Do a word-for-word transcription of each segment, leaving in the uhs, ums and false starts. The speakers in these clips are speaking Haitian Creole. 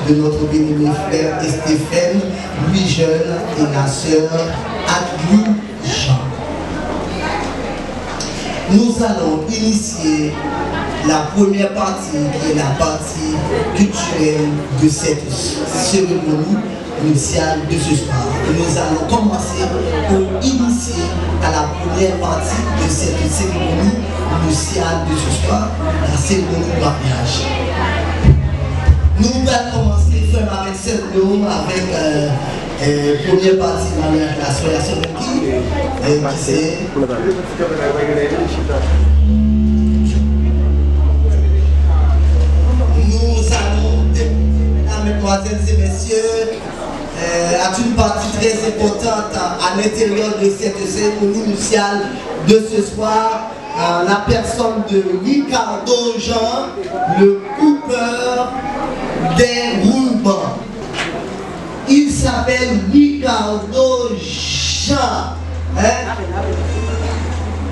de notre bien-aimé frère Stéphane, Louis Jeune et la sœur Adly Jean. Nous allons initier la première partie, qui est la partie culturelle de cette cérémonie nuptiale de ce soir. Nous allons commencer pour initier à la première partie de cette cérémonie nuptiale de ce soir, la cérémonie du mariage. Nou pral kòmanse frè m avèk sè m yo avèk euh, euh, premye pati maryaj la, soyasyon ki euh, ki se Nous allons, mesdames, mesdemoiselles et messieurs, euh, à une partie très importante à l'intérieur de cette cérémonie nuptiale de ce soir, euh, la personne de Ricardo Jean, le coupeur des rubans. Il s'appelle Ricardo Jean. Hein?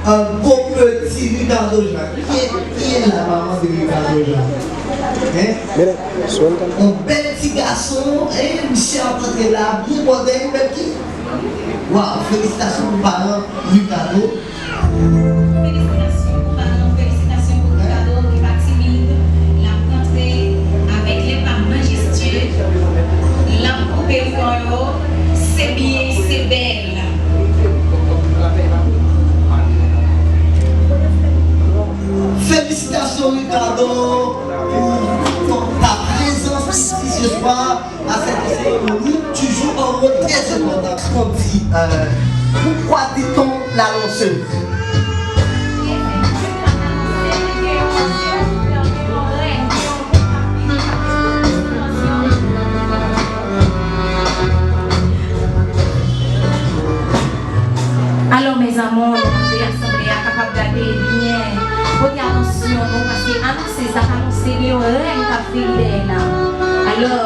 Un beau petit Ricardo Jean. Qui est, qui est la maman de Ricardo Jean? Hein? Un bel ti gason, hein? Misye ap antre la, byen bòdè, bèl ki? Waw, felisitasyon pou paran Ricardo. Felisitasyon pou paran, felisitasyon pou Ricardo ki pa timid, l ap rantre avèk le pa majestye, l ap koupe riban yo, se byen, se bèl. Felisitasyon Ricardo pou ta prezans isi se swa. À cette cérémonie, tu joues un rôle très important. Qu'on dit, euh, pourquoi dit-on la lanceuse? Alò, mes amours, nou mande asanble a kapab gade byen. Pote atansyon nou, paske anonse, sa k anonse, gen yon rèn k ap vini dèyè la. Alò,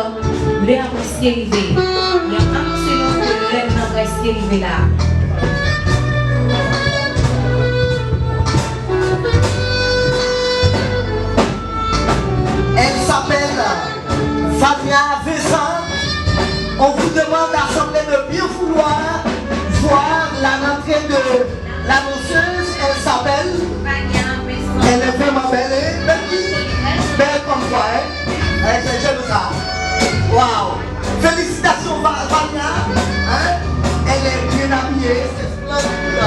lè a prèske rive. Y ap anonse nou ke rèn nan prèske rive la. Elle s'appelle Vania Vincent. On vous demande, assemblée, de bien vouloir voir la rentrée de l'annonceuse. Elle s'appelle, elle est vraiment belle, hein? Bèl ki? Bèl kòm kwa, hein? Hein, c'est jeune ça. Waouh! Félicitations, Va-, Vania. Hein? Elle est bien habillée, c'est splendide.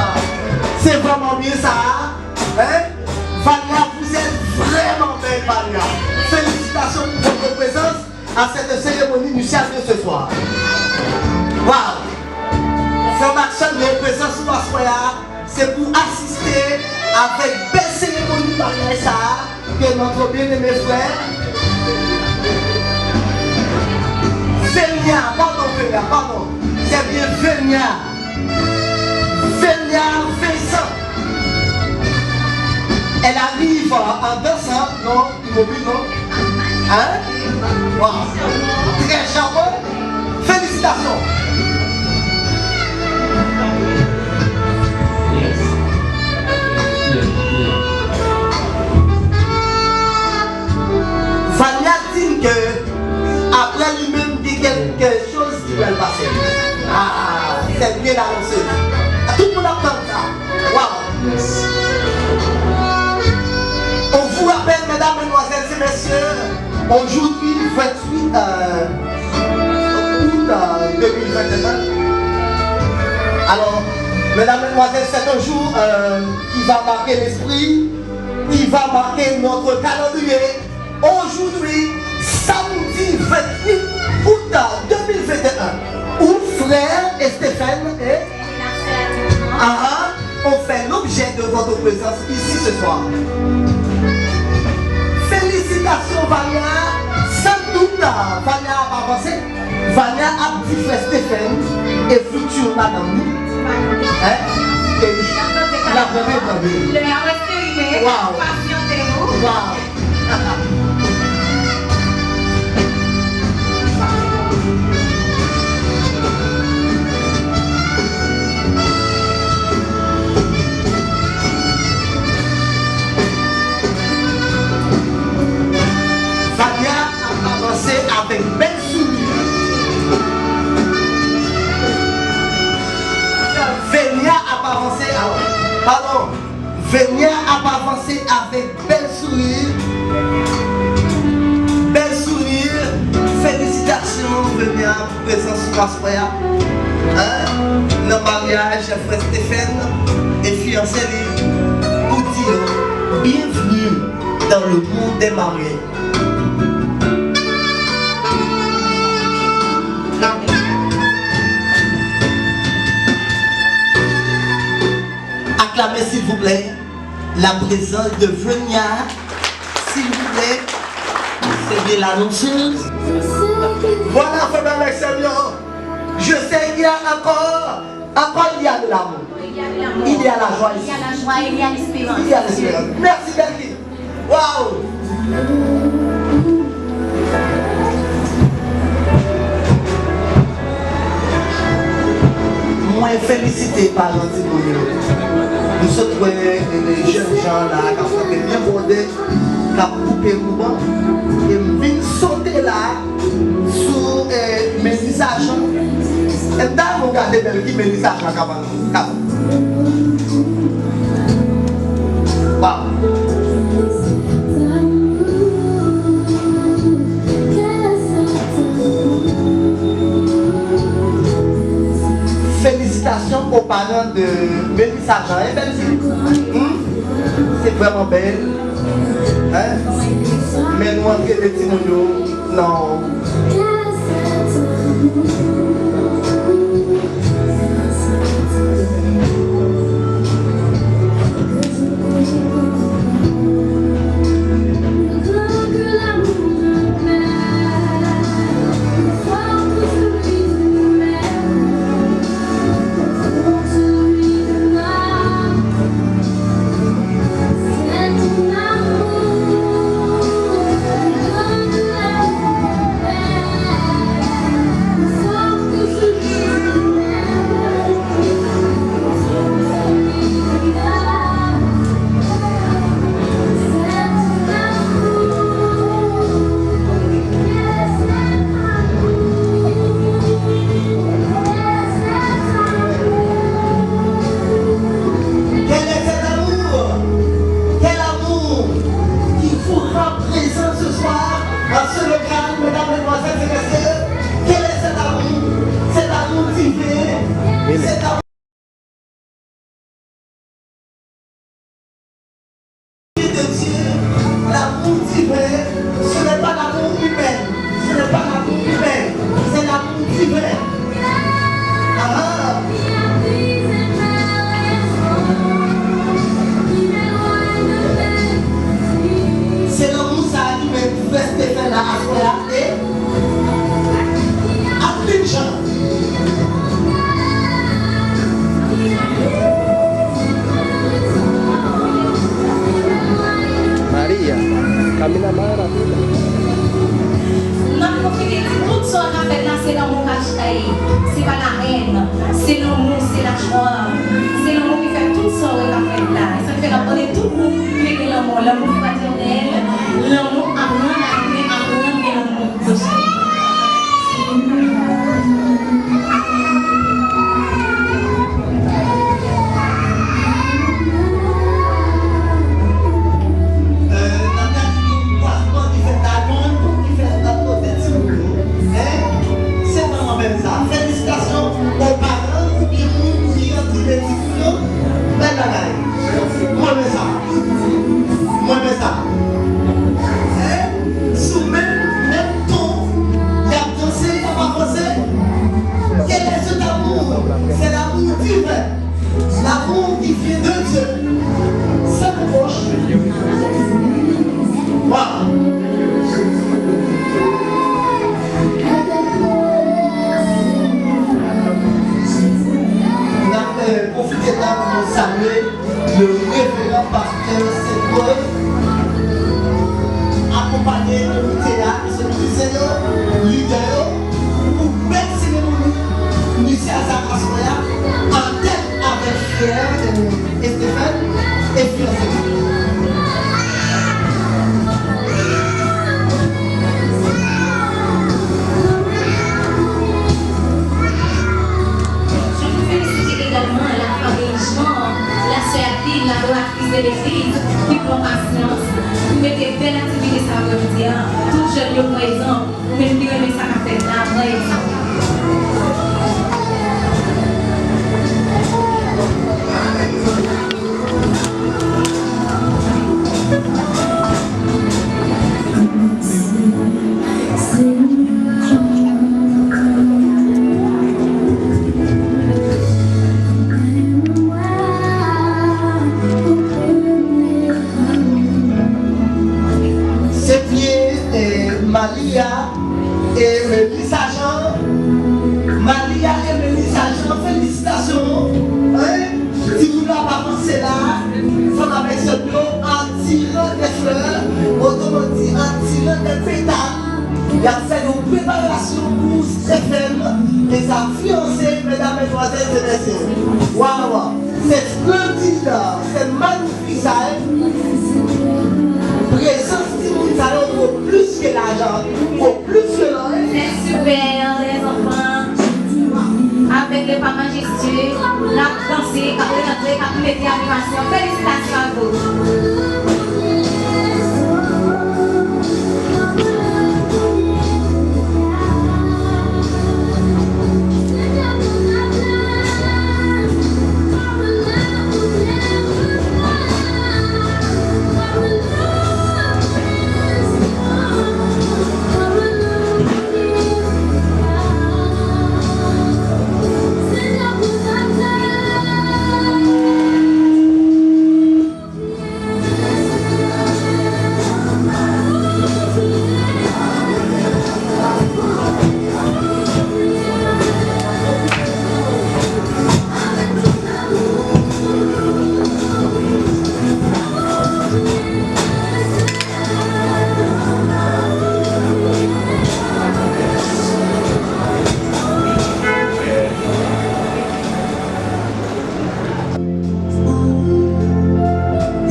C'est vraiment bien ça. Hein? Vania, vous êtes vraiment belle, Vania. Félicitations pour votre présence à cette cérémonie nuptiale de ce soir. Waouh! Frè Maxon, prezans ou aswè a, se pou asiste avèk bèl seremoni maryaj sa a ke notre bien-aimé frère Venia, pardon, Venia, pardon, c'est bien Venia. Venia Vincent. Elle arrive en dansant, non? Imobile, non? Hein? Waouh! Très chapeau! Félicitations! Vania di m ke apre li menm gen kèlke choz ki pral pase. Ah, c'est bien annoncé. Tout moun ap tann sa. Waouh! On vous rappelle, mesdames, mesdemoiselles et messieurs, aujourd'hui, vingt-huit euh, août euh, deux mille vingt et un. Alors, mesdames, mesdemoiselles, c'est un jour euh, qui va marquer l'esprit, qui va marquer notre calendrier. Aujourd'hui, samedi vingt-huit août deux mille vingt et un, où frère Stéphane et ah, ah, ont fait l'objet de votre présence ici ce soir. Félicitations, Vania. Sans doute, Vania a avansé. Vania ap di frè Stephen e fitir madanm li, hein, ke l ap tande, tande. Lè a prèske rive. Waw. Pasyante nou. Waw. Vania ap avanse avèk bèl Avanse, alò, padon. Venia ap avanse avèk bèl souri. Bèl souri. Felisitasyon, Venia, pou prezans ou aswè a. Hein? Nan maryaj frè Stephen e fiyanse li. Pou di yo, bienvenue dans le monde des mariés. Acclamez, s'il vous plaît, la présence de Venia, s'il vous plaît. C'est bien l'annonceuse. Voilà, frè Alex, c'est bien. Je sais, il y a encore, encore il y a de l'amour. Il y a de l'amour. Il y a la joie ici. Il y a la joie, il y a l'espérance. Il y a l'espérance. Merci, Belkine. Waw! Mwen felisite paran timoun yo. M sot wè, e, e, jèn jan la k ap kanpe byen bwode, k ap koupe riban. E m vin sote la sou, e, Melissa Jean. E m ta renmen w gade bèl ki Melissa Jean k ap Waw. Félicitations aux parents de Melissa Jean, hein, bèl fi? Hmm? Se vrèman bèl. Hein? Men nou antre de timoun yo. Non. Quel est cet amour? Quel amour qui vous rend présent ce soir en ce local, mesdames, mesdemoiselles et messieurs? Quel est cet amour? Cet amour divin, cet amour de Dieu, l'amour divin, ce n'est pas l'amour humain, ce n'est pas l'amour humain, c'est l'amour divin. Ah. Se lanmou sa a ki menm frè Stephen la aswè a e anpil jan. Maria, camina más rápido. N ap pwofite di tout sa w ka fè la, se lanmou k ap chaye. Se pa la hèn, se lanmou, se lajwa, se lanmou ki fè tout sa w wè k ap fèt la. E sa k fè n ap mande tout moun pou mete lanmou, lanmou fratènèl, lanmou aprann, aprann, aprann gen lanmou. Felisitasyon aux parents oubyen moun ki antoure timoun yo. Bèl bagay. Mwen renmen sa. Mwen renmen sa. Hein? Sou menm, menm ton, y ap danse, y ap avanse. Quel est cet amour? C'est l'amour divin. L'amour qui vient de Dieu. Sans reproche. Waw. N ap, euh, pwofite la pou nou salye le révérend pasteur Saint-Paul, akonpanye komite a, ki se dirijan yo, lidè yo, pou bèl seremoni nuptial sa aswè a, an tèt avèk frè Stephen e fiyanse li. Je veux féliciter également la famille Jean Legliz ki pran pasyans pou mete bèl aktivite sa aprèmidi a. Tout jèn yo pran egzanp, ou menm ki renmen sa k ap fèt la, pran egzanp. Se byen, eh, Malia e Melissa Jean. Malia e Melissa Jean, felisitasyon. Hein? Timoun yo ap avanse la, fanm avèk zòt yo, an tiran dè flè, otoman di an tiran dè petal, y ap fè yon preparasyon pou Stephen e sa fiyanse, medam, medmwazèl e mesye. Waw, se splendid, se magnifique. Sa, prezans timoun sa yo vo plis ke lajan, vo plis ke lò. C'est super, les enfants. Avec les parents majestueux, n ap danse, k ap rantre, k ap mete animasyon. Félicitations à vous.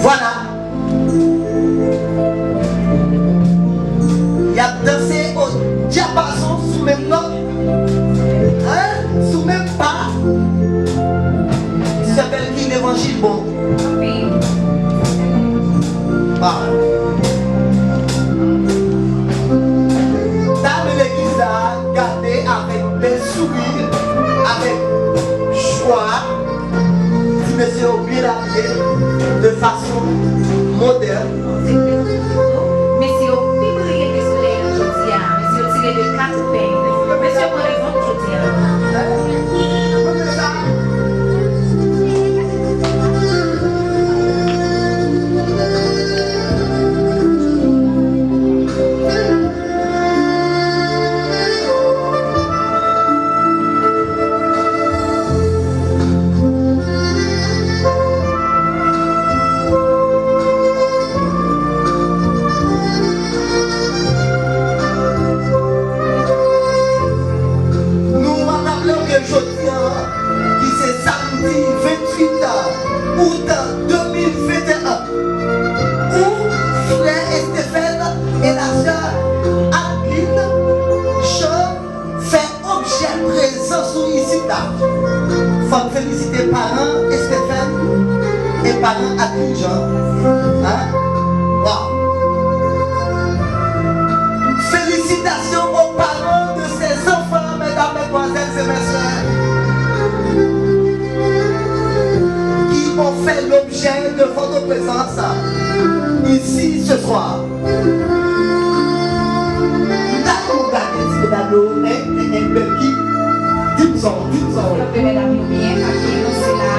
Vwala. Y ap danse o dyapazon sou menm nòt. Hein? Sou menm pa. Ti sè Bèlki, levanjil bon. Anpil. Dam legliz la gade avèk bèl souri, avèk jwa. Ti mesye yo byen abiye de fason modèn. Mesye yo pi briye ke solèy la jodi a. Mesye yo tire de kat epeng. Mesye yo pran egzanp jodi a. Nou ap raple w ke jodi a, ki se samdi venntuit out de mil venteyen, ou frè Estefèn e la sè Adeline Jean fè objè prezans ou isit la. Fò n felisite paran Estefèn e paran Adeline Jean. Hein? Waw! Félicitations aux parents de ces enfants, mesdames, mesdemoiselles et messieurs, qui ont fait l'objet de votre présence ici ce soir. M ta renmen w gade ti medam yo, en, en, en, Bèlki. Di m sa w, di m sa w. Kanpe medam yo byen, k ap byen danse la,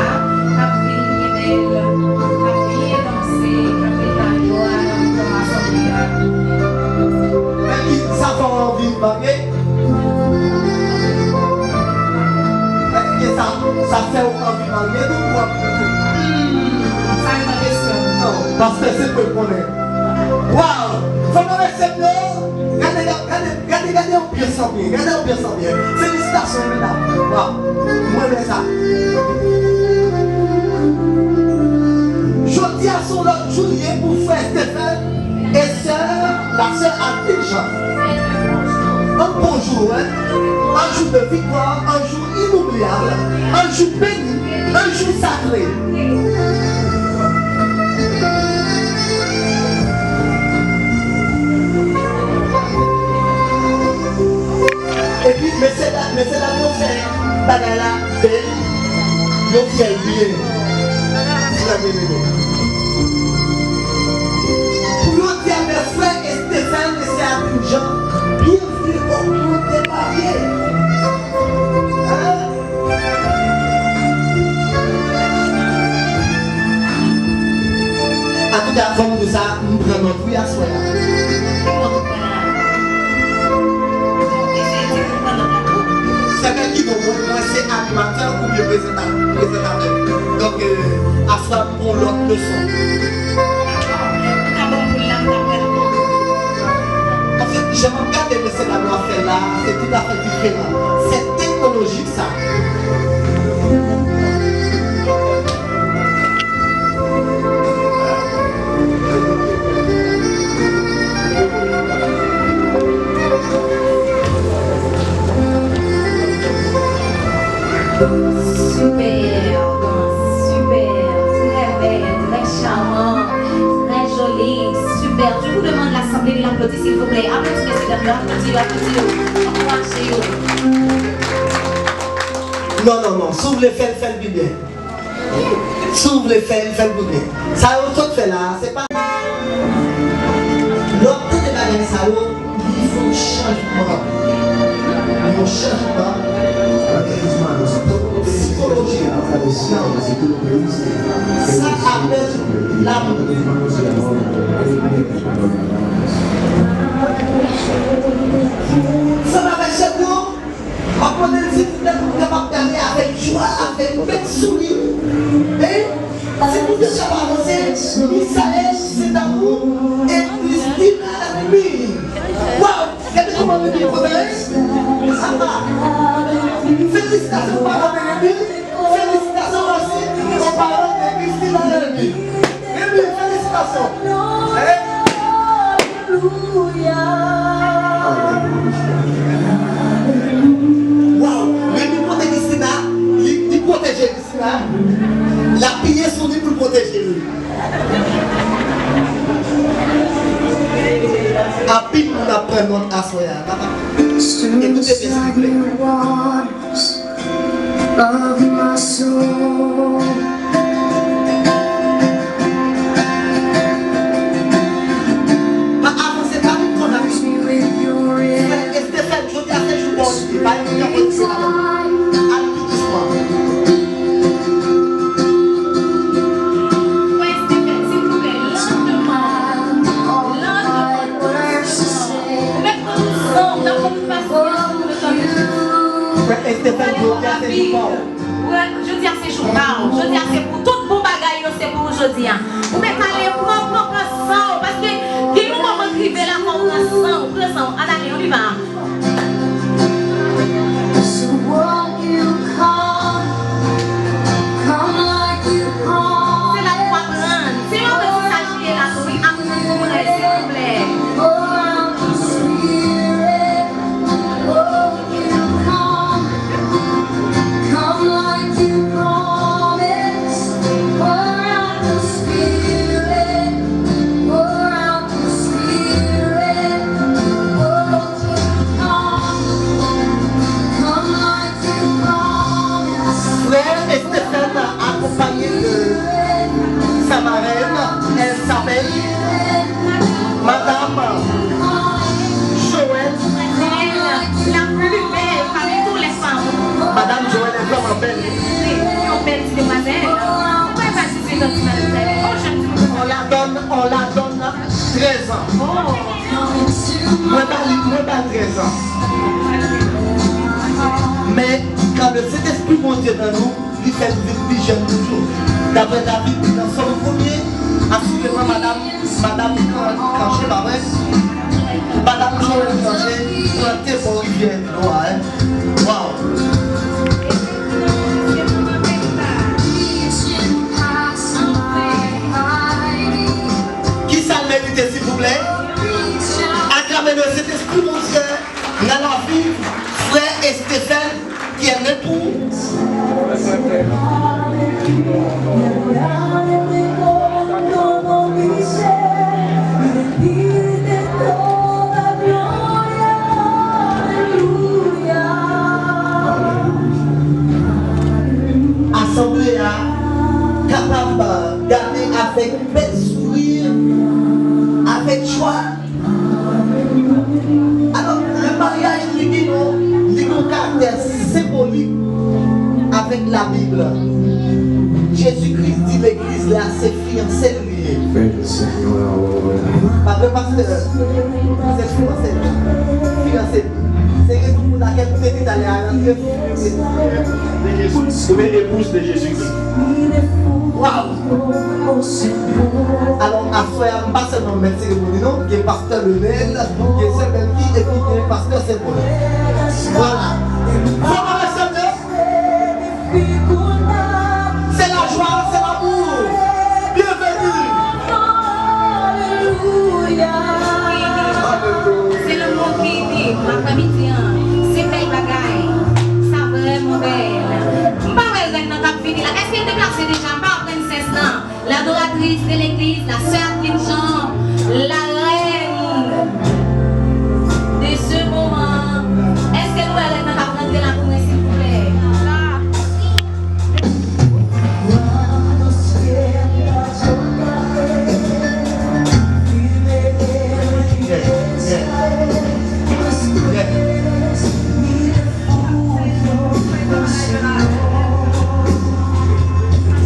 k ap vin byen bèl, k ap byen danse, kanpe medam yo a nan mitan asanble a. Bèlki, sa fè w anvi marye? Èske sa, sa fè w anvi marye tou pou w ap... Hmm, sa rive kesyon. Non, pastè se pou l konnen. Waw! Fanm avèk sè m yo, gade, gade, gade, gade anbyans lan byen, gade anbyans lan byen. Felisitasyon, medam. Waw! Mwen renmen sa. Jodi a se yon lòt jou li ye pou frè Stephen e sè, la sè Adeline Jean. Yon bon jou, wi. Yon jou de viktwa, yon jou inoubliable, yon jou beni, yon jou sakre. Yo fè l byen. Frè Beneno. Pou yo di avèk frè Estefan e sè Akim Jan, byenvni o klib dè marye. Hein? Antouka, fanm pou sa, m pran nòt wi aswè a. Ki non ou pran la? Bon, eseye di m pran nòt la tou. Sè Bèkino, mwen, mwen se animatè oubyen prezanta-, prezantatè. Donk, euh, aswè a, m pran lòt leson. Dakò. Ou ka ban m pou l la, m ka pran l. Paske, jan m ap gade mesye dam yo ap fè la, se tout afè diferan. Se teknolojik sa. Super, super, très belle, très charmante, très jolie, super. Je vous demande l'assemblée de l'applaudir, s'il vous plaît. Aplodi mesye dam yo, aplodi yo, aplodi yo, ankouraje yo. Non, non, non. Si w vle fè l, fè l pi byen. Si w vle fè l, fè l pi byen. Sa yo sot fè la a, se pa. Lè w ap tande bagay sa yo, li fè yon chanjman. Yon chanjman sikolojik. Sa apèl lanmou. Sa pa fè chèf yo. M ap mande l silvouplè pou l kapab gade avèk jwa, avèk bèk souri. Hein? Si pou te kapab avanse, Misaël, c'est à vous, et Christina Rémy. Waw! Gade kòman Rémy kontan, hein? Ah, ah. Felisitasyon, paran de Rémy. Felisitasyon osi o paran de Christina Rémy. Rémy, felisitasyon. Hein? Waw, Rémy pote Christina, li, li pwoteje Christina, l apiye sou li pou l pwoteje li. Anpil moun ap pran nòt aswè a. Ekoute byen, silvouplè. Of my soul. Pa avanse, pa vin konn ak nou. Frè Estefan, jodi a se jou pa w li ye, pa yon moun ki ap kontinye avè w. Al pi dousman. Frè Estefan, silvouplè, lantèman, lantèman, dousman. Ou mèt pran tout san w, n ap pran tout pasyans nou, nou tande. Frè Estefan, jodi a se jou pa w. Wè, jodi a se jou pa w. Jodi a se pou tout bon bagay yo, se pou ou jodi a. Ou mèt ale, pran, pran, pran san w, paske gen yon moman k rive la, fò w pran san w, pran san w. Ann ale, on y va. So won't you come, come like you promised. Se la pou aprann. Se yon aprantisaj li ye la tou, wi. Aprann pou mwen, silvouplè. Pour out your Spirit, oh, you come, come like you promised. Pour out your Spirit, pour out your Spirit, oh, Frè Estefan akonpaye de sa marèn, elle s'appelle Madame Joëlle. Madame Joëlle est vraiment belle. On la donne, on la donne trèz an. Mwen ba li, mwen ba l trèz an. Men, kan le Sentespri Bondye nan nou, li fè nou vin pi jèn toujou. Daprè David, nan Sòm premye, asireman, madanm, madanm Kan-, Kanche, pa vre? Madanm Joëlle Kanche, plante bò rivyè Nwa a, hein? Waw! Kisa l merite, silvouplè? Aklamé le Sentespri Bondye nan lavi frè Estefan ki est né pour Asanble a kapab gade avèk bèl souri, avèk jwa. Alò, le maryaj li gen yon, li gen yon karaktè senbolik avèk Labib. Jezikri di legliz la se fiyanse l li ye. Bèl Senyè, oh, oh, oh. Pastè, se fiyanse l. Fiyanse l. Se rezon pou lakèl nou te di talè a, rantre fiyanse l. Oubyen epouz de Jezikri. Waw! Alò, aswè a, m pa sèlman mèt seremoni non, gen pastè Lenel, gen sè Melky, epi gen pastè Senpol. Vwala. Fò n remèsye Dye. C'est la joie, c'est l'amour. Bienvenue. Alelouya. Se lanmou ki di, aprè midi an, se bèl bagay. Sa vrèman bèl. M pa wè rèn nan k ap vini la. Èske l deplase deja? M pa wè prensès lan. L'adoratrice de l'église, la sœur Adeline Jean, la reine de ce moment. Èske nou wè rèn nan k ap rantre la pou mwen, silvouplè?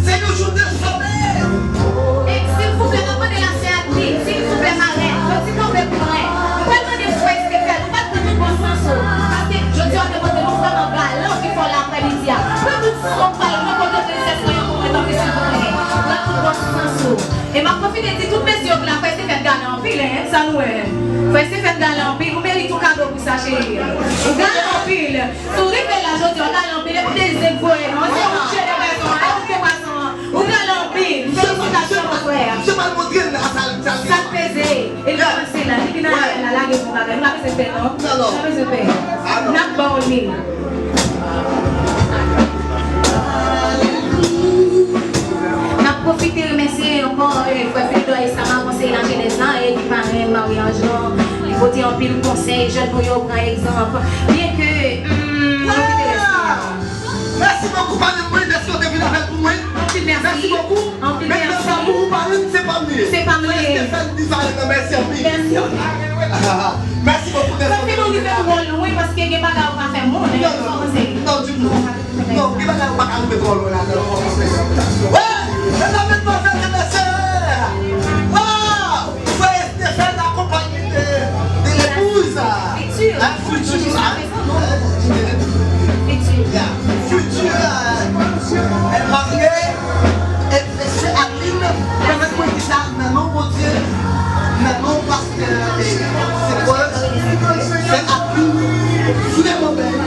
Se yon jou de somèy. E silvouplè, m ap mande lasè Adeline, silvouplè, marèn, fè ti kanpe pou mwen. M pral mande frè Estefèn, ou pa t pran tout bon sans ou. Paske jodi a, w te montre nou vrèman galan pi fò la aprè midi a. Pran tout sans ou, pral rankontre prensès mwen an pou mwen, tanpri, silvouplè. Pran tout bon sans ou. E m ap pwofite di tout mesye yo ki la, frè Estefèn galan anpil, en, sa nou wè. Frè Estefèn galan anpil, ou merite yon kado pou sa, cheri. Ou galan anpil. Si w rive la jodi a, w galan anpil, epi de zen k voye non. Se ou k jere pwason an, e ou k gen pwason an. Ou galan anpil. Felisitasyon, mon frè. Sa k peze? E li kòmanse la, li vin avè la, lage bon bagay. Nou pa bezwen pè non. Nou pa bezwen pè. N ap ba w li. N ap pwofite remèsye ankò, eh, frè Philidor Esama, konseye lajenès la, eh, ki parenn maryaj lan, li pote anpil konsèy, jèn nou yo pran egzanp. Byenke, hmm, nou kite rès la. Mèsi bokou, parenn mwen, dèske w te vin avè l pou mwen. Anpil mèsi. Mèsi bokou. Anpil mèsi. Mentnan, sa pou ou, parenn, se pa m li ye. Se pa m li ye. Mèsi anpil. Mèsi. Mèsi bokou, dèske w te vin avè l. Sa fè nou rive twò lwen, paske gen bagay ou pa fè moun, eh, kòmanse. Non, non, ditou. Non, gen bagay ou pa ka rive twò lwen ladan. Wi, medam, medmwazèl e mesye, waw, frè Estefèn akonpanye de, de lepouz, hein, futur, hein, futur, euh, marye, e, e sè Adeline, pèmèt mwen di sa nan non Bondye, nan non pastè, e, se kwa, sè Adeline, vrèman bèl.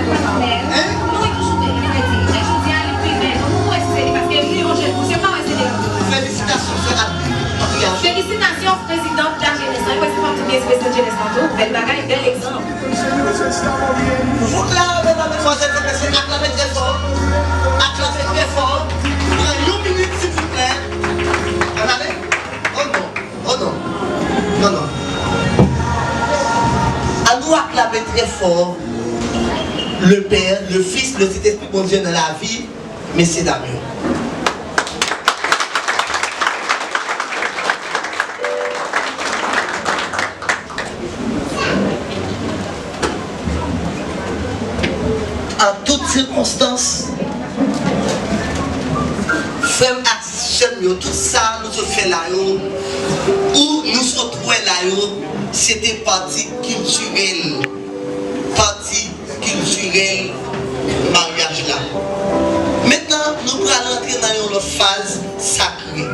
Hein? Nou toujou te di, men jodi a li pi bèl. Nou prese li paske li yon jèn bouch, yo pa wè se de. Felisitasyon, sè Adeline. Felisitasyon, prezidant lajenès lan. Yo prese fè tout byen, se prezidant jenès lan tou. Bèl bagay, bèl egzanp. Fout la, medam, medmwazèl e mesye, aklame trè fò. Aklame trè fò. Pran yon minit, silvouplè. Ann ale. Oh non. Oh non. Non, non. Ann nou aklame trè fò le Père, le Fils, le Saint-Esprit, Bondye nan lavi mesye dam yo. An tout sikonstans, frè m ak sè m yo, tout sa nou sot fè la yo, ou nou sot wè la yo, se te pati kiltirèl, pati kiltirèl maryaj la. Mentnan, nou pral rantre nan yon lòt faz sakre.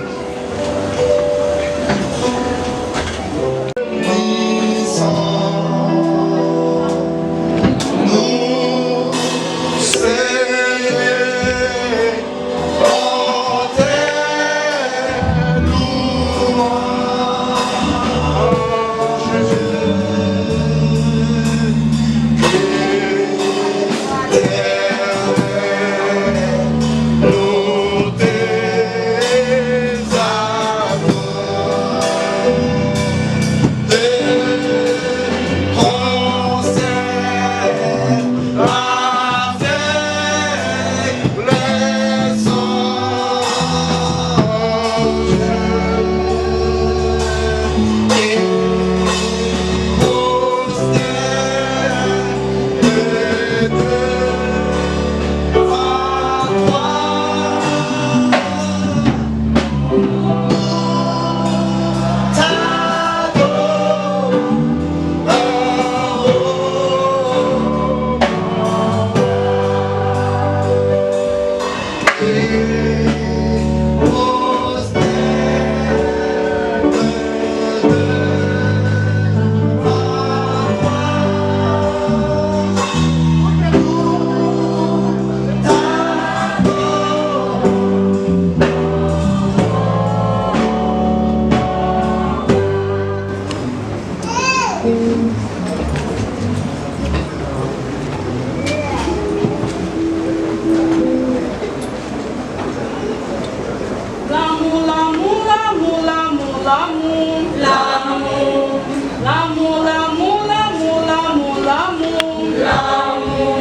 Lanmou, lanmou, lanmou, lanmou, lanmou. Lanmou. Lanmou, lanmou, lanmou, lanmou, lanmou. Lanmou.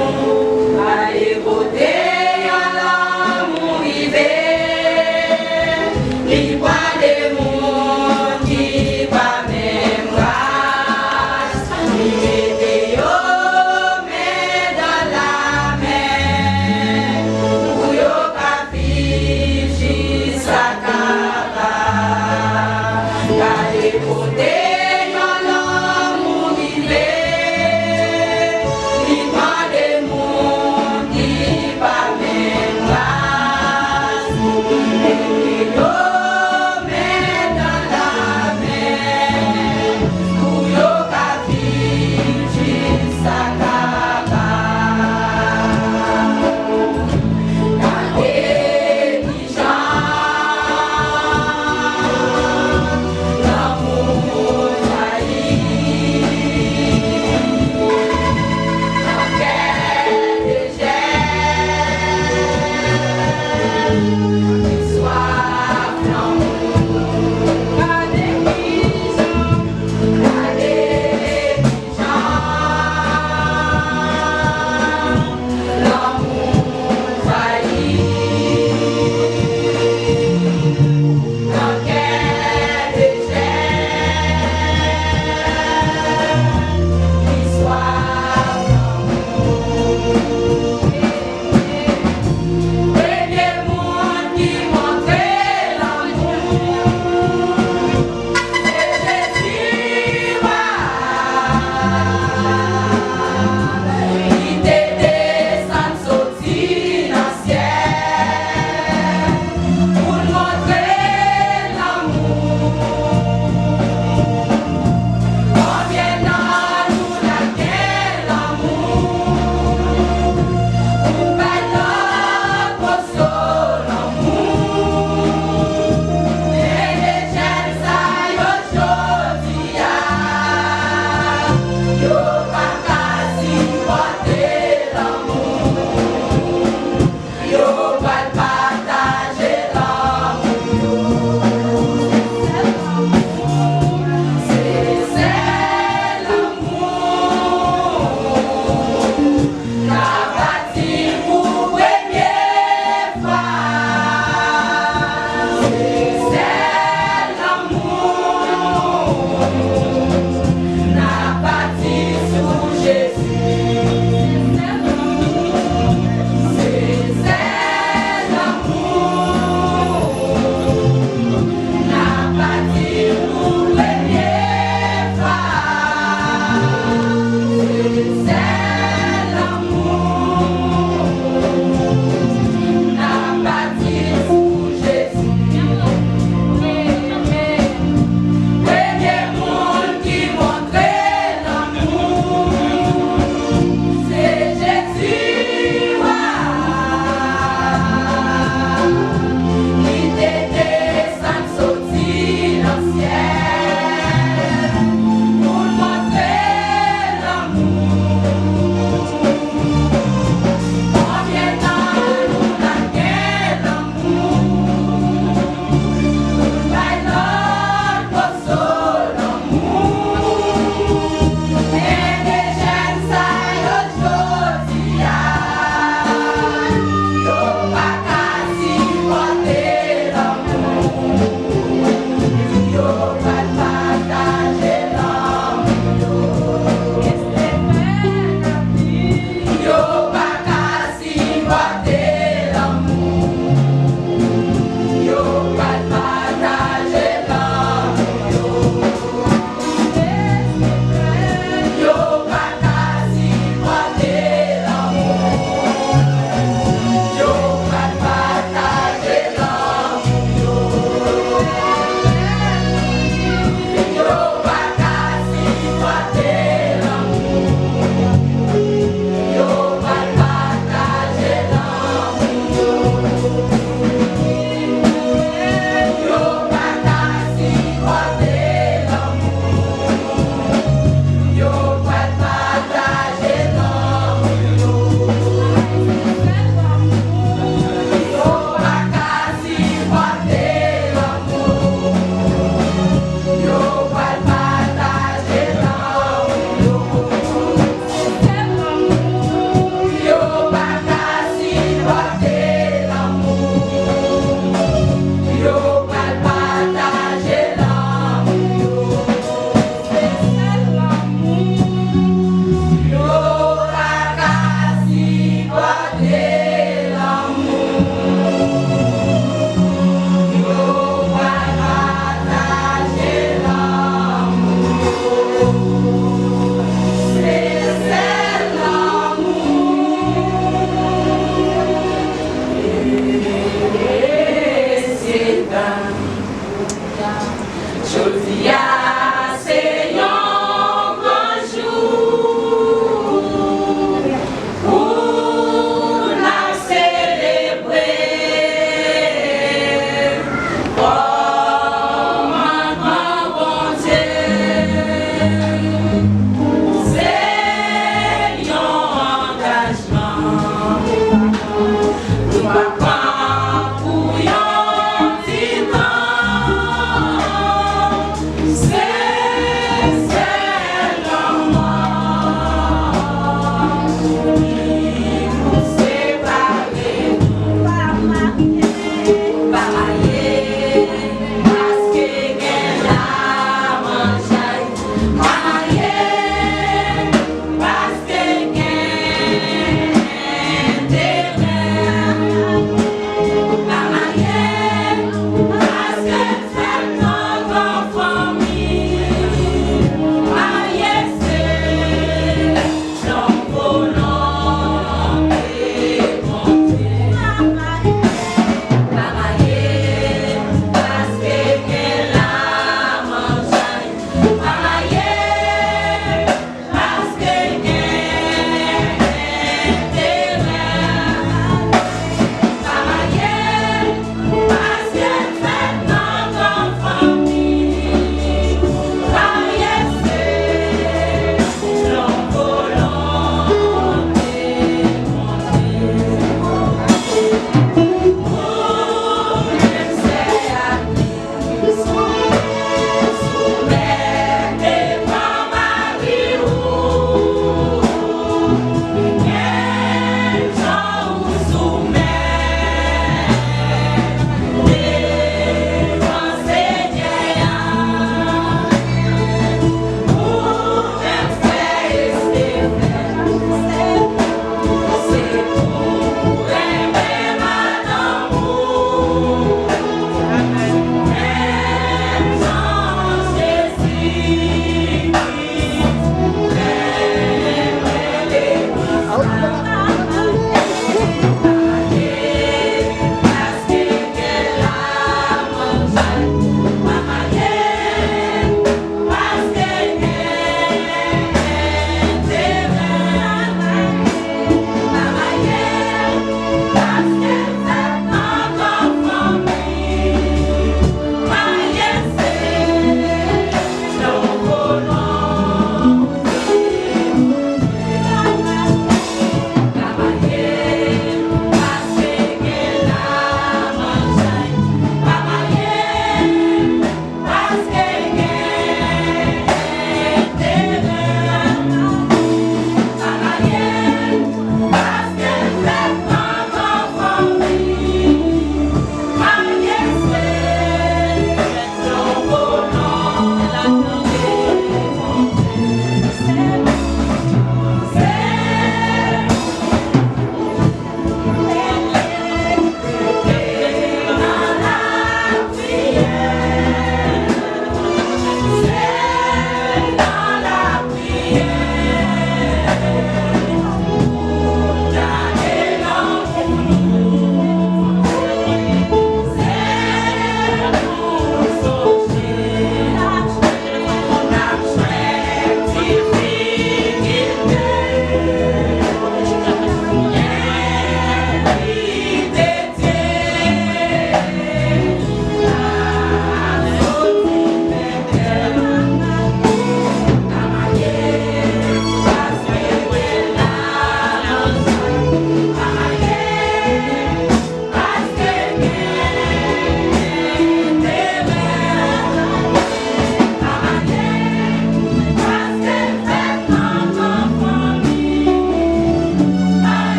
Gade kote yon lanmou rive. Li pran de moun ki pa menm ras. Li mete yo men dan la men pou yo ka viv jiskakaba. Gade kote yon lanmou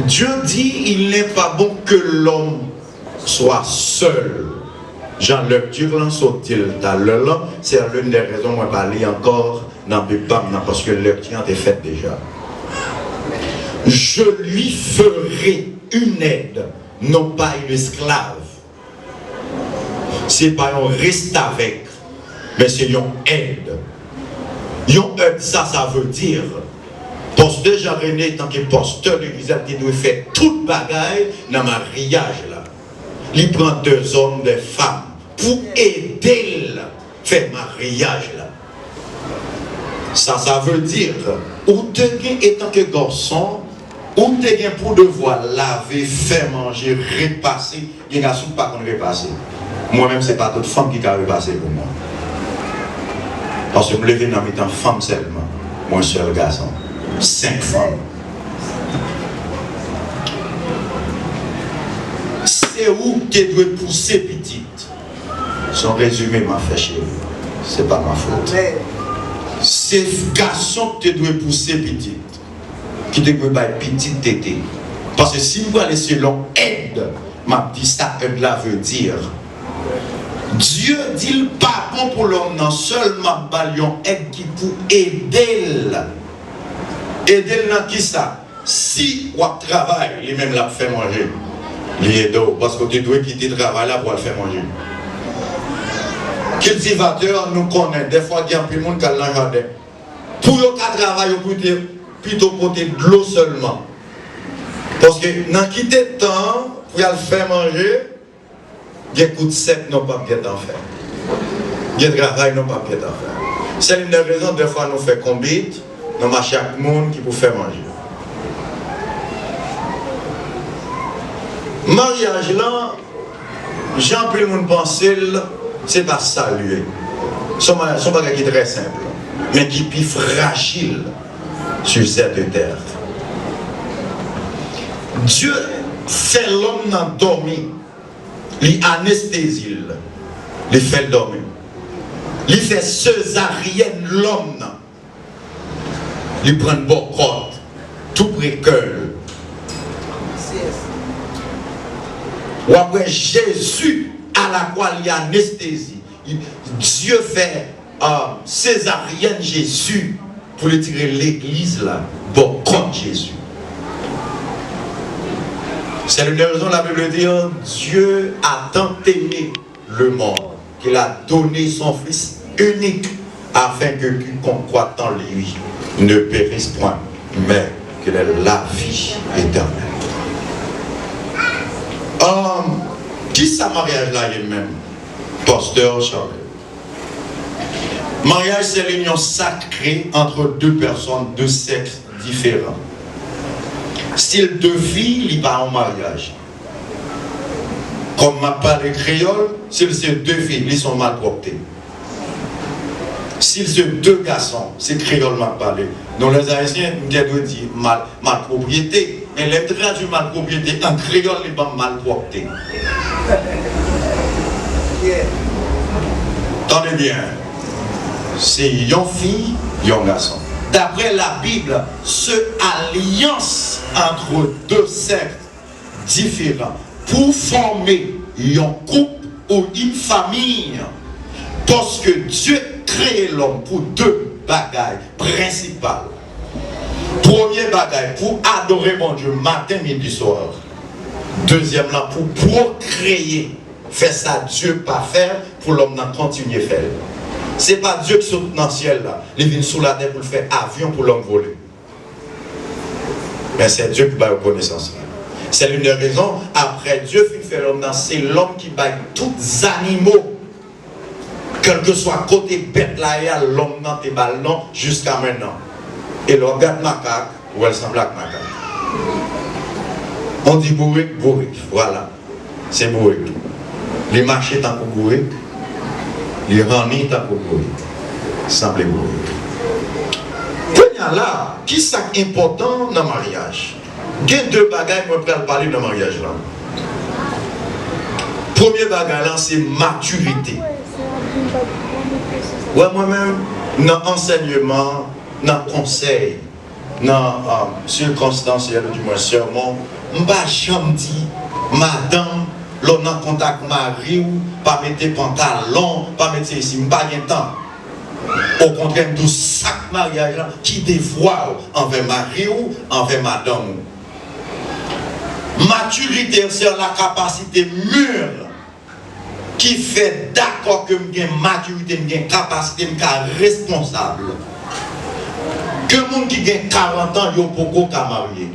Dieu dit, il n'est pas bon que l'homme soit seul. Jan lèkti lan sot di l talè lan, se youn dè rezon mwen pa li ankò nan Bib pa m nan, paske lèkti an te fèt deja. Je lui ferai une aide, non pas une esclave. Se pa yon restavèk, men se yon èd. Yon èd, sa, sa vle di, pastè Jean René, tanke pastè legliz la, te dwe fè tout bagay nan maryaj la. Li pran de zòm, de fanm pou ede l fè maryaj la. Sa, sa vle di, ou te gen, etanke gason, ou te gen pou devwa lave, fè manje, repase. Gen gason ki pa konn repase. Mwen menm, se pa tout fanm ki ka repase pou mwen. Paske m leve nan mitan fanm sèlman. Mwen sèl gason. Senk fanm. Se ou ki te dwe pouse pitit. Se yon rezime m ap fè, cheri. Se pa ma fot. Se gason ki te dwe pouse pitit, ki te dwe bay pitit tete. Paske si m prale selon èd, m ap di sa èd la vle di. Dye di l pa bon pou lòm nan sèl, m ap ba l yon èd ki pou ede l. Ede l nan kisa? Si w ap travay, li menm l ap fè manje. Li ede w, paske w te dwe kite travay la pou w al fè manje. Kiltivatè, nou konnen, dèfwa gen anpil moun k al nan jaden. Pou yo ka travay, yo pito, pito pote dlo sèlman. Paske nan kite tan an pou y al fè manje, gen kout sèk nou p ap gentan fè. Gen travay nou p ap gentan fè. Se youn dè rezon, dèfwa nou fè konbit, nou mache ak moun ki pou fè manje. Maryaj lan, jan anpil moun panse l, se pa salye. Se yon ma-, se yon bagay ki trè senp, men ki pi frajil sur cette terre. Dye fè lòm nan dòmi. Li anestezi l. Li fè l dòmi. Li fè sezaryèn lòm nan. Li pran l bò kòt, tou pre kè l. W ap wè Jezi alakwa, li anestezi. Dye fè, ah, sezaryèn Jezi pou li tire legliz la bò kòt Jezi. C'est l'une des raisons la Bible dit, Dieu a tant aimé le monde qu'il a donné son Fils unique, afin que quiconque croit en lui ne périsse point, mais qu'il ait la vie éternelle. Um, kisa maryaj la ye menm, Pastè Charles? Maryaj se linyon sakre antre de pèsonn de sèks diferan. Stil de vi, li pa yon maryaj. Kòm m ap pale kreyòl, si l se de fi, li se yon malpwòpte. Si l se de gason, se kreyòl m ap pale. Nou, lèzayisyen, m te dwe di mal, malpwopriyete. Men lè m tradui malpwopriyete an kreyòl, li ban m malpwòpte. Tande byen. Se yon fi, yon gason. D'après la Bible, ce alliance entre deux sexes différents pour former yon koup ou une famille. Paske Dye kreye lòm pou de bagay prensipal. Premye bagay, pou adore Bondye maten, midi, swa. Dezyèm lan, pou pwokreye, fè sa Dye pa fè, pou lòm nan kontinye fè l. Se pa Dye ki sot nan syèl la, li vin sou latè pou l fè avyon pou lòm vole. Men se Dye ki bay yo konesans la. C'est l'une des raisons, apre Dye fin fè lòm nan, se lòm ki bay tout zanimo, kèlkeswa kote bèt la ye a, lòm nan te ba l non jiska mennan. E lè w ap gad makak, ou wè l sanble ak makak. On di bourik, bourik, vwala. Se bourik. Li mache tankou bourik. Li ranni tankou bourik. Sanble bourik. Kounye a la, ki sa k enpòtan nan maryaj? Gen de bagay mwen pral pale nan maryaj la. Premye bagay la, se matirite. Wè, mwen menm, nan ansèyman, nan konsèy, nan, um, sirkonstans, ou di mwen sèmon, m pa janm di, madanm, lè w nan kontak mari w, pa mete pantalon, pa mete isi, m pa gen tan. Okontrè, m di w sa k maryaj la, ki devwa w anvè mari w, anvè madanm ou. Matirite, se la kapasite mir ki fè dakò ke m gen matirite, m gen kapasite, m ka responsab. Gen moun ki gen karant an, yo poko ka marye.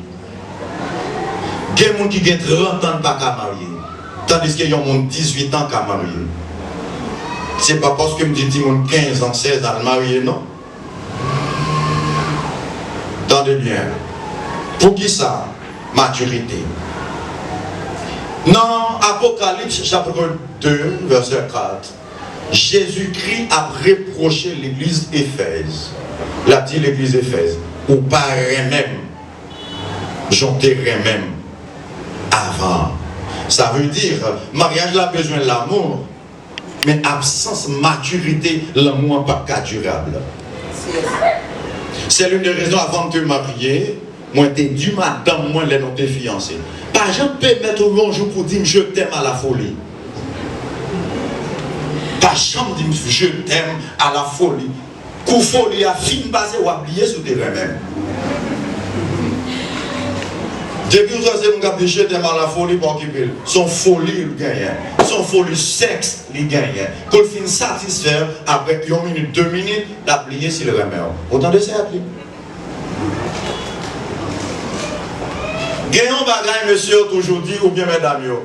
Gen moun ki gen trant an, pa ka marye. Tandiske yon moun dizuit an ka marye. Se pa paske m di timoun kenz an, sèz an al marye, non. Tande byen. Poukisa? Matirite. Nan Apokalips chapit de, vèsè kat, Jezikri ap repwoche legliz Efèz. L ap di legliz Efèz, ou pa renmen m jan w te renmen m avan. Sa vle di, maryaj la bezwen lanmou, men absans matirite, lanmou an p ap ka dirab. C'est l'une des raisons, avan m te marye, mwen te di madanm mwen lè nou te fiyanse, pa janm pèmèt ou yon jou pou di m je t'aime à la folie. Pa janm di m je t'aime à la folie. Kou foli a fin pase, w ap bliye si w te renmen m. Depi w wè se moun k ap di je t'aime à la folie, pa okipe l. Se yon foli l genyen. Se yon foli sèks li genyen. Kou l fin satisfè, apre yon minit, de minit, l ap bliye si l renmen w. Ou tande sè ap li. Gen yon bagay mesye yo toujou di, oubyen medam yo,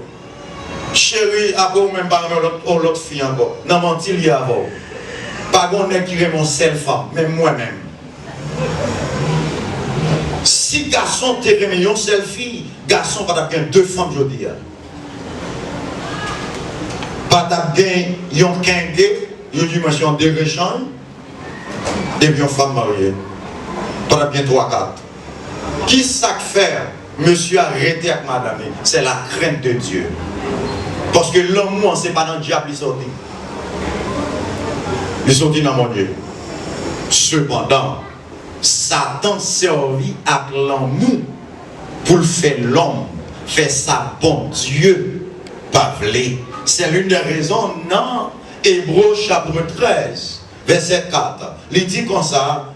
cheri, apre ou menm pa renmen yon lòt, yon lòt fi ankò. Nan manti l ye avè w. Pa gen yon nèg ki renmen yon sèl fanm, menm mwen menm. Si gason te renmen yon sèl fi, gason pa t ap gen de fanm jodi a. Pa t ap gen yon kenge, yon dimansyon de rechanj, epi yon fanm marye. Pa t ap gen twa kat. Ki sa k fè mesye a rete ak madanm li? C'est la crainte de Dieu. Paske lanmou an, se pa nan dyab li sòti. Li sòti nan Bondye. Sepandan, Satan sèvi ak lanmou pou l fè lòm fè sa Bondye pa vle. C'est l'une des raisons nan Ebre chapit trèz, vèsè kat, li di konsa,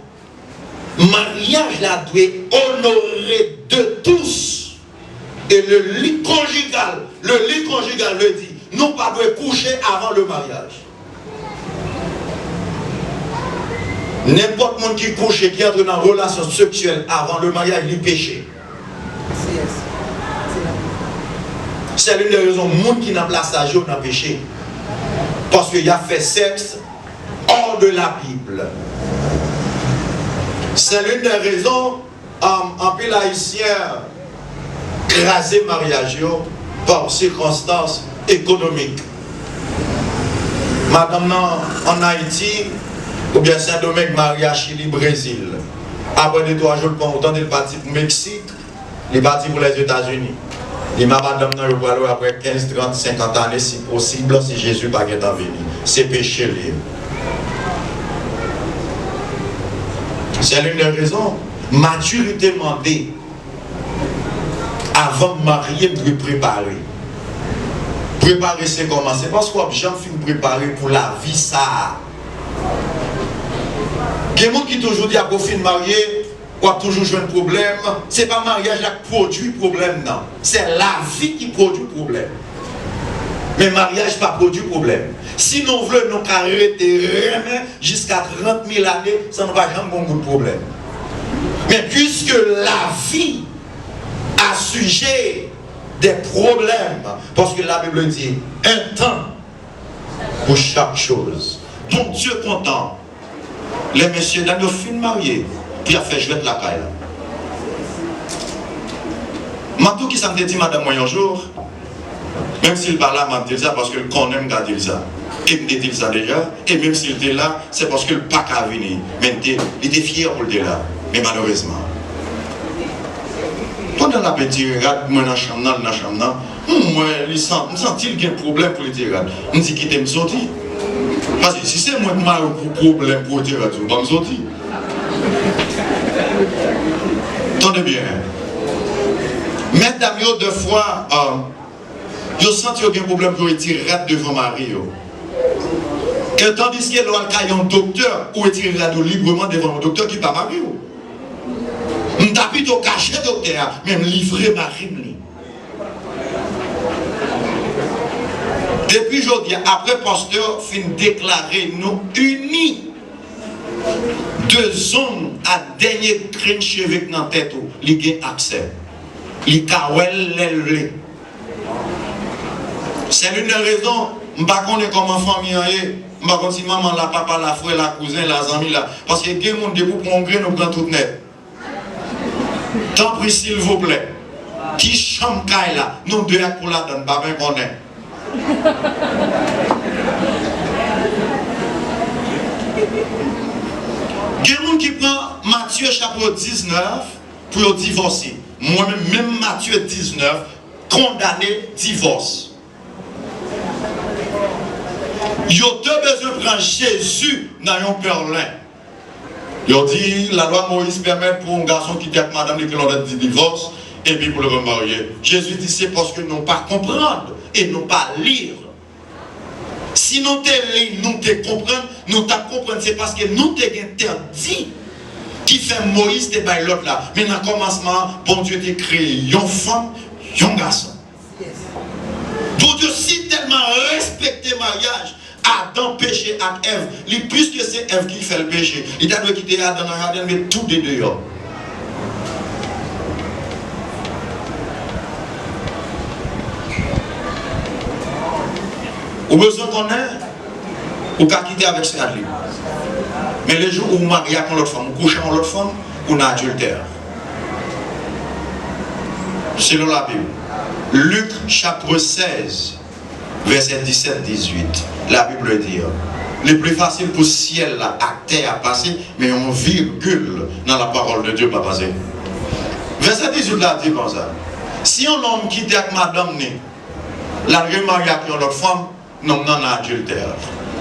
maryaj la dwe onore de tous. E le lit conjugal, le lit conjugal vle di, nou pa dwe kouche avan le maryaj. Nenpòt moun ki kouche, ki antre nan relasyon seksyèl avan le maryaj, li peche. C'est l'une des raisons moun ki nan plasaj yo nan peche. Paske y ap fè sèks hors de la Bible. C'est l'une des raisons, um, anpil Ayisyen kraze maryaj yo pa sikonstans ekonomik. Madanm nan ann Ayiti, oubyen Sendomeng, marye a Chili, Brezil. Apre de twa jou, l pran wout, tande l pati pou Meksik, li pati pou Lèzetazini. Li di madanm nan, yo pral wè apre kenz, trant, senkant ane, si posib, si Jezi pa gentan vini. Se peche l ye. C'est l'une des raisons. Matirite mande. Avan m marye, m dwe prepare. Prepare se kòman? Se paske w ap janm fin prepare pou lavi sa a. Gen moun ki toujou di, apre w fin marye, w ap toujou jwenn pwoblèm. Se pa maryaj la k pwodui pwoblèm nan. Se lavi ki pwodui pwoblèm. Men maryaj pa pwodui pwoblèm. Si nou vle, nou ka rete renmen jiska trant mil ane san nou pa janm gon gout pwoblèm. Men piske lavi a sijè de pwoblèm, paske Labib di, un temps pour chaque chose. Bondye kontan lè mesyedam yo fin marye, pou y ap fè jwèt lakay la. M ap di w kisa m te di madanm mwen yon jou, menm si l pa la, m ap di l sa, paske l konnen m ka di l sa. E m te di l sa deja, e menm si l te la, se paske l pa ka vini. Men l te, li te fyè pou l te la. Men malerezman, pandan l ap etire rad mwen nan chanm nan, l nan chanm nan, m wè li san-, m santi l gen pwoblèm pou l etire rad. M di, "Kite m soti." Paske si se mwen k mare w pou pwoblèm pou etire rad, ou ban m soti. Tande byen. Medam yo, defwa, euh, yo santi yo gen pwoblèm pou yo etire rad devan mari yo. E tandiske lè w al kay yon doktè, ou etire rad ou libreman devan yon doktè ki pa mari w. M ta pito kache doktè a, men m livre mari m li. Depi jodi a, apre pastè fin deklare nou ini, de zong a dènye grenn cheve k nan tèt ou, li gen aksè. Li ka wè l lè l vle. C'est l'une des raisons, m pa konnen kòman fanmi an ye, m pa konn si manman la, papa la, frè la, kouzen la, zanmi la. Paske gen moun, depi w pran yon grenn, ou pran tout nèt. Tanpri, silvouplè, ki chanm kay la, nou de ak pou ladann, pa ben konnen. Gen moun ki pran Matye chapit diznèf pou yo divòse. Mwen menm, menm Matye diznèf kondane divòs. Yo te bezwen pran Jezi nan yon pèlen. Yo di, lalwa Moyiz pèmèt pou yon gason kite ak madanm li ke lòt di divòs, epi pou l remarye. Jezi di, se paske nou pa konprann e nou pa li. Si nou te li, nou te konprann, nou t ap konprann se paske nou te gen tèt di ki fè Moyiz te bay lòd la. Men nan kòmansman an, Bondye te kreye yon fanm, yon gason. Bondye si tèlman respekte maryaj, Adan peche ak Èv, li plis ke se Èv ki fè l peche. Li ta dwe kite Adan nan jaden l, met tou de deyò. Ou bezwen konnen, ou ka kite avèk sè Adlin. Men lejou ou marye ak yon lòt fanm, ou kouche ak yon lòt fanm, ou nan adiltè. Selon Labib, Lik chapit sèz, vèsè disèt, dizuit, Labib di, li pli fasil pou syèl la ak tè a pase, men yon vigil nan la parole de Dieu pa pase. Vèsè dizuit la di konsa, si yon nonm kite ak madanm ni, l al remarye ak yon lòt fanm, nonm nan nan adiltè.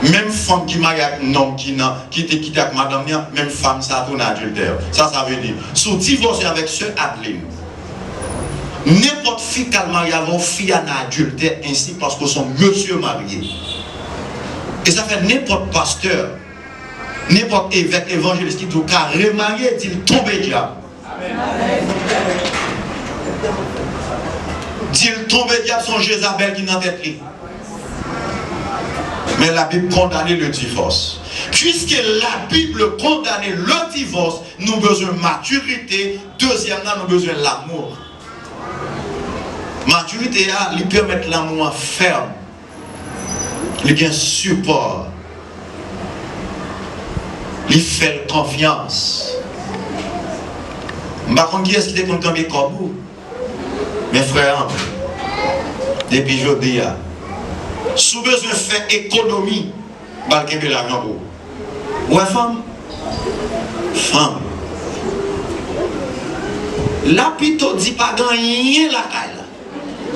Menm fanm ki marye ak nonm ki nan, ki te kite ak madanm ni an, menm fanm sa tou nan adiltè. Sa, sa vle di, si w divòse avèk sè Adeline, nenpòt fi k al marye avè w, fi a nan adiltè ensi paske w se yon mesye marye. E sa fè nenpòt pastè, nenpòt evèk, evanjelis ki di w ka remarye, di l tonbe dyab. Di l tonbe dyab, se yon Jezabèl ki nan tèt li. Men Labib kondane le divòs. Puiske Labib kondane le divòs, nou bezwen matirite. Dezyèm nan, nou bezwen lanmou. Matirite a, li pèmèt lanmou an fèm. Li gen sipò. Li fè l konfyans. M pa konn kiyès ki te konn kanpe kòb ou. Men frè an, depi jodi a, Si w bezwen fè ekonomi, ba l kenbe lajan pou ou. Ou wè fanm? Fanm. L a pito di pa gen anyen lakay la.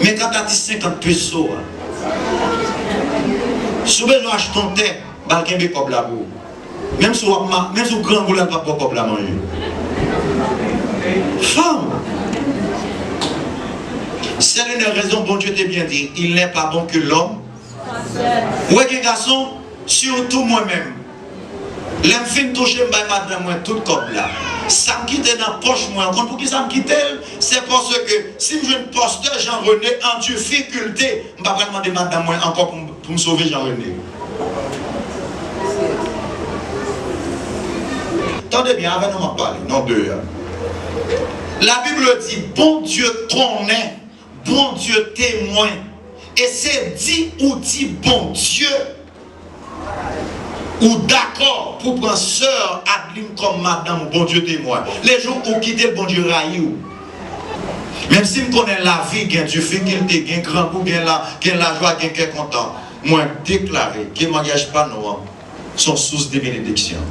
Men kanta ti senkant peso a. Si w bezwen achte yon tè, ba l kenbe kòb la pou ou. Menm si w ap ma-, menm si w grangou la, l p ap ba w kòb la manje. Fanm. Sèl une raison, Bondye te byen di, il n'est pas bon que l'homme. Ou wè gen gason, sitou mwen menm. Lè m fin touche, m bay madanm mwen tout kòb la. Sa m kite nan pòch mwen, ou konn poukisa m kite l? Se paske si m jwenn pastè Jean René an difikilte, m pa pral mande madanm mwen ankò pou m, pou m sove Jean René. Tande byen, avè nou m ap pale, non de a. Labib di, Bondye konnen, Bondye temwen, e se di ou di Bondye, ou dakò pou pran sè Adeline kòm madanm ou, Bondye temwen. Lejou ou kite l, Bondye rayi w. Menm si m konnen lavi gen difikilte, gen grangou, gen la, gen lajwa, gen kè kontan, mwen deklare ke maryaj pa nou an se yon sous de benediksyon.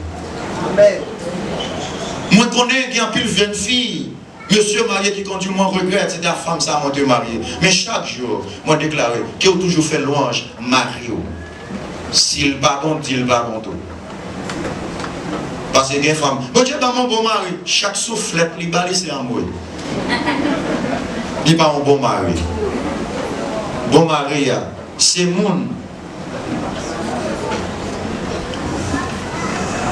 Mwen konnen gen anpil jèn fi, mesye marye ki kondui mwen regrèt, se ta fanm sa mwen te marye. Men chak jou, mwen deklare ke w toujou fè lwanj mari w. Si l pa bon, di l pa bon tou. Paske gen fanm, Bondye ban m yon bon mari. Chak souflèt li ba li se anmwe. Li pa yon bon mari. Bon mari a, se moun.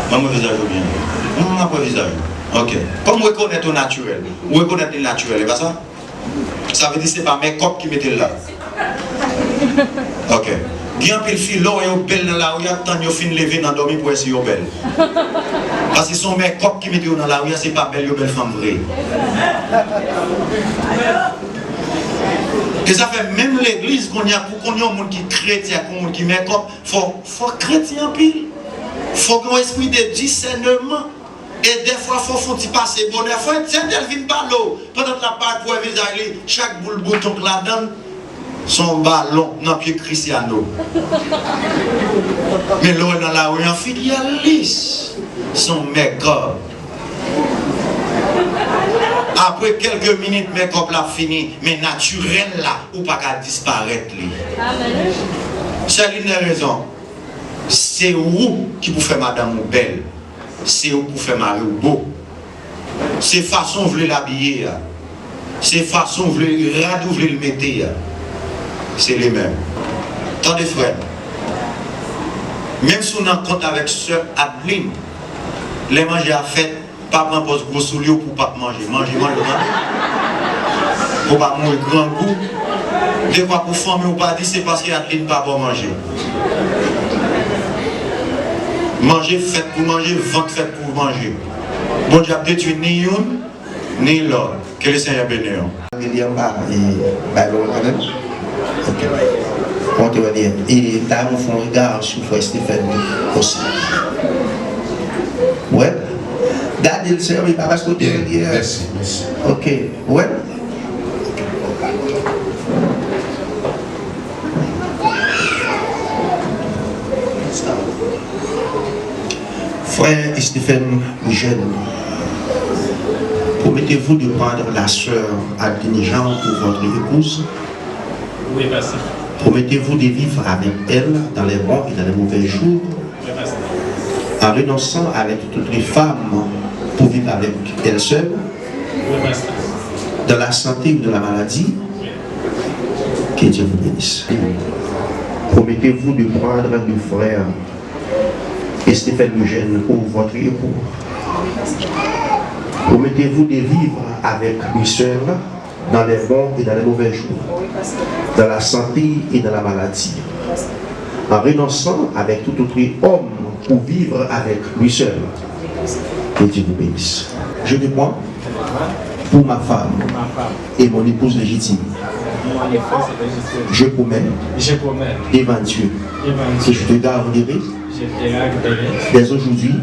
Ban mwen vizaj ou byen. Mwen ap wè vizaj ou. Ok. Kòm ou rekonèt ou natirèl. Ou rekonèt li natirèl, e pa sa? Sa vle di se pa mèkòp ki mete l la. Ok. Gen anpil fi, lè w wè yo bèl nan lari a, tann yo fin leve nan dòmi pou wè si yo bèl. Paske se yon mèkòp ki mete yo nan lari a, se pa bèl yo bèl fanm vre. E sa fè menm legliz kounye a, pou konn yon moun ki kretyen ak yon moun ki mèkòp, fò, fò kretyen anpil. Fò gen yon espri de disèneman. E dèfwa fò w fè yon ti pase bonè. Fò entèl vin pale w. Pandan l ap pale pou wè vizaj li, chak boul bouton k ladan l, se yon balon nan pye Cristiano. Men lè w wè l nan lari an, figi a lis. Se yon mèkòp. Apre kèlke minit, mèkòp la ap fini, men natirèl la, ou pa ka disparèt li. Sèl une raison, se ou ki pou fè madanm ou bèl. Se ou pou fè mari w bo. Se fason w vle l abiye a. Se fason w vle, rad ou vle l mete a. Se li menm. Tande frè m. Menm si w nan kont avèk sè Adeline, lè manje a fèt, pa pran pòz gwo soulye w pou w p ap manje. Manje, manje, tande. Pou w pa mouri grangou. Dekwa pou fanmi w pa di se paske Adeline pa ba w manje. Manje fèt pou manje, vant fèt pou manje. Bondye ap detwi ni youn, ni lòt. Que le Seigneur bénisse. William pa, e, bay lòt kanmenm. Ok. Bon, trè byen. E ta nou fè yon rega sou frè Stephen osi. Wè. Gade l, sè, wi, pa paske w te rele. Mèsi, mèsi. Ok. Wè. Frère Stephen Eugène, promettez-vous de prendre la sœur Adeline Jean pour votre épouse? Oui, pasteur. Promettez-vous de vivre avec elle dans les bons et dans les mauvais jours, oui, pasteur, en renonçant avec toutes les femmes pour vivre avec elle seule, oui, pasteur, dans la santé ou dans la maladie? Oui. Que Dieu vous bénisse. Promettez-vous de prendre le frère Stephen Eugène pour votre époux? Promettez-vous de vivre avec lui seul dans les bons et dans les mauvais jours, dans la santé et dans la maladie, en renonçant avec tout autre homme pour vivre avec lui seul? Que Dieu vous bénisse. Je te prends pour ma femme et mon épouse légitime. Je promets devant Dieu que je te garderai dès aujourd'hui,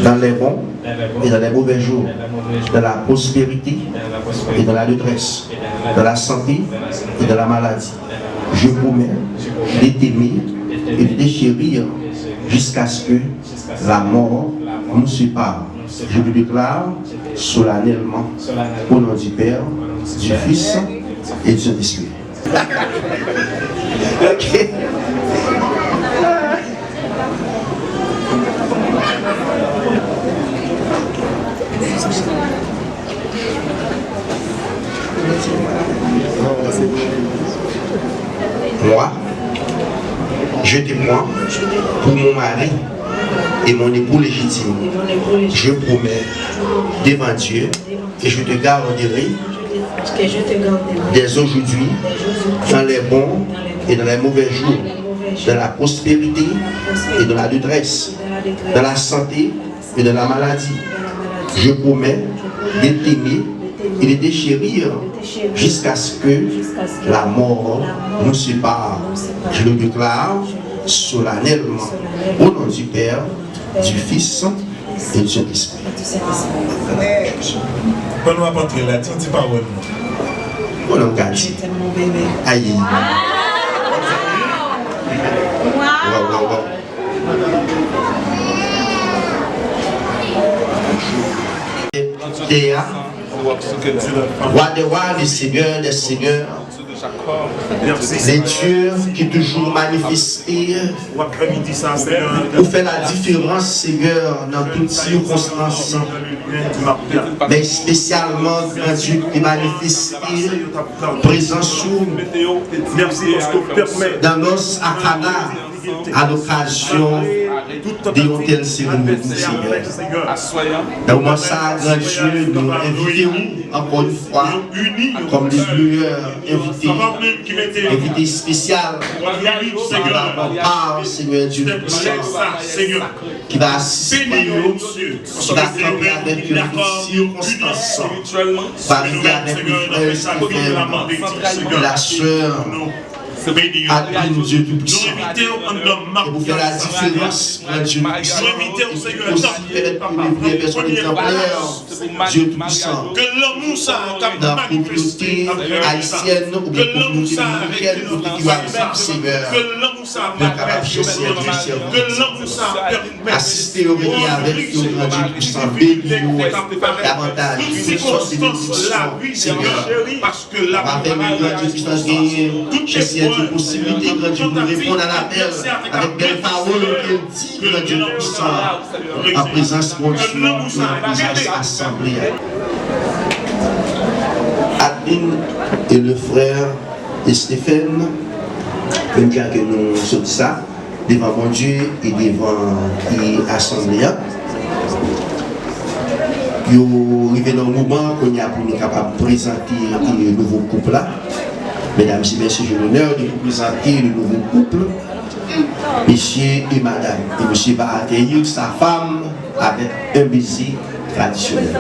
dans les bons et dans les mauvais jours, dans la prospérité et dans la détresse, dans la santé et dans la maladie, Je promets de t'aimer et de te chérir jusqu'à ce que la mort nous sépare. Je le déclare solennellement au nom du Père, du Fils et du Saint-Esprit. Ok. Moi, je te prends pour mon mari et mon époux légitime. Je promets devant Dieu que je te garderai dès aujourd'hui dans les bons et dans les mauvais jours, dans la prospérité et dans la détresse, dans la santé et dans la maladie. Je promets de t'aimer et de te chérir jusqu'à ce que la mort nous sépare. Je le déclare solennellement au nom du Père, du Fils et du Saint-Esprit. Ban nou ap antre la, di, di pawòl nou. Bon, nou ka di. Ayi. Waw, waw, waw. Tè a, Wa dè wa, le Senyè dè senyè, le Dye ki toujou manifeste, ou fè la diferans, Senyè, nan tout sikonstans, men espesyalman, Gran Dye, ki manifeste prezans ou nan nòs a Kana, a lokazyon de yon tèl seremoni, Senyè. Nan moman sa a, Gran Dye, nou envite w ankò yon fwa kòm le meyè envite, envite espesyal ki va pran pa, Senyè Dye Toupisan, ki va asiste yo, ki va kanpe avèk yo nan tout sikonstans, va rive avèk le frè Stephen, la sè Adeline, Dye Toupisan, e pou fè la diferans, Gran Dye Toupisan, e pou osi pèmèt ke le vrè pèsòn egzanplè, Dye Toupisan, nan kominote ayisyèn oubyen kominote dominikèn kote ki w ap viv, Senyè, pou yo kapab chèche Dye, sèvi Asiste yo, rete avèk yo, Gran Dye Toupisan, beni yo davantaj, sòs de benediksyon, Senyè. Avèk nou, Gran Dye Toupisan, genyen, Senyè Dye, posiblite, Gran Dye, pou nou reponn a lapèl avèk bèl pawòl ke l di, Gran Dye Toupisan, an prezans Bondye, an prezans asanble a. Adeline et le frère Stephen, menm jan ke nou sot di sa, devan Bondye e devan, e, asanble a. Yo rive nan yon moman kounye a pou nou kapab prezante, e, nouvo koup la. Mesdames et messieurs, j'ai l'honneur de vous présenter le nouveau couple, monsieur et madame. Et monsieur va accueillir sa femme avec un baiser traditionnel.